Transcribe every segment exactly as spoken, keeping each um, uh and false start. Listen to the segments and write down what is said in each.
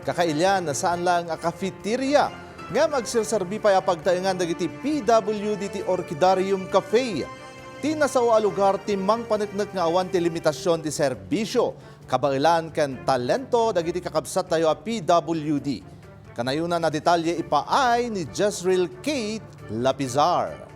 Kakailian, saan laeng a cafeteria, ngem agserserbi pay a pagtaengan dagiti P W D ti Orchidarium Cafe. Ti nasao a lugar ti mangpaneknek nga awan ti limitasion ti serbisio, kabaelan ken talento dagiti kakabsattayo a P W D. Kanayona a detalye ipaay ni Jezreel Kate Lapizar.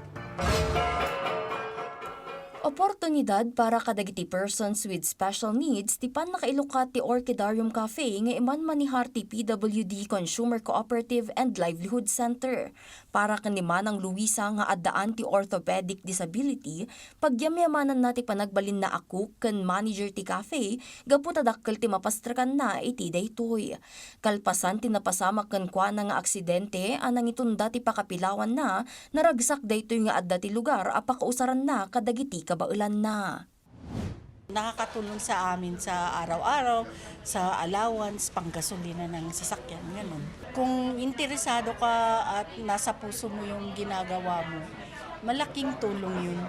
Oportunidad para kadagiti persons with special needs ti pannakailukat ti Orchidarium Cafe nga imanmanehar ti P W D Consumer Cooperative and Livelihood Center. Para ken ni Manang Luisa nga addaan ti orthopedic disability, pagyamyamananna ti panagbalinna a cook ken manager ti cafe gapu ta dakkel ti mapastrekanna iti daytoy. Kalpasan ti napasamak kenkuana nga aksidente a nangitunda ti pakapilawanna, naragsak daytoy nga adda ti lugar a pakausaranna kadagiti kabaelanna. Nakakatulong sa amin sa araw-araw, sa allowance, panggasolina ng sasakyan, ganun. Kung interesado ka at nasa puso mo yung ginagawa mo, malaking tulong yun.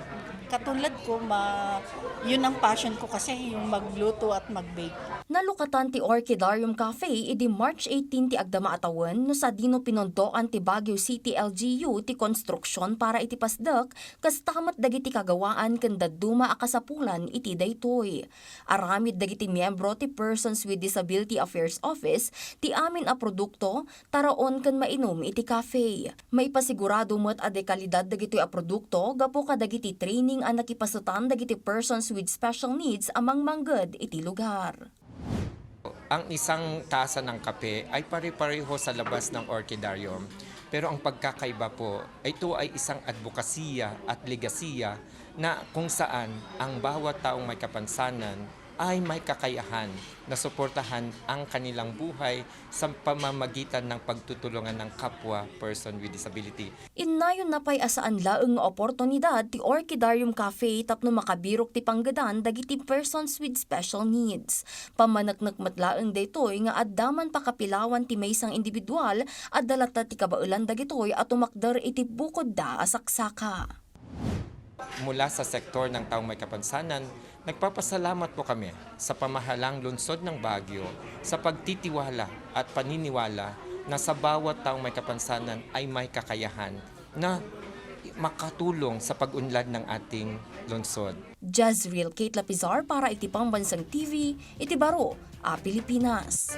Katulad ko, ma-, yun ang passion ko kasi, yung magluto at mag-bake. Nalukatan ti Orchidarium Cafe idi March eighteen ti agdama a tawen no sadino pinundoan ti Baguio City L G U ti konstruksyon para iti pasdek, kasta met dagiti kagawaan ken dadduma a kasapulan iti daytoy. Aramid dagiti miyembro ti Persons with Disability Affairs Office ti amin a produkto, taraon ken mainum iti cafe. Maipasigurado met a dekalidad dagitoy a produkto gapu kadagiti training a nakipasetan dagiti persons with special needs a mangmangged iti lugar. Ang isang tasa ng kape ay pare-pareho sa labas ng orchidarium, pero ang pagkakaiba po, ito ay isang adbokasiya at legasiya na kung saan ang bawat taong may kapansanan ay may kakayahan na suportahan ang kanilang buhay sa pamamagitan ng pagtutulungan ng kapwa person with disability. Innayonna pay a saan laeng nga oportunidad ti Orchidarium Cafe tapno makabirok ti panggedan dagiti persons with special needs. Pammaneknek met laeng daytoy nga adda man pakapilawan ti maysang individual, adda latta ti kabaelan dagitoy a tumakder iti bukodda a saksaka. Mula sa sektor ng taong may kapansanan, nagpapasalamat po kami sa pamahalang lungsod ng Baguio sa pagtitiwala at paniniwala na sa bawat taong may kapansanan ay may kakayahan na makatulong sa pag-unlad ng ating lungsod. Jezreel Kate Lapizar para iti Pambansang T V, iti baro a Pilipinas.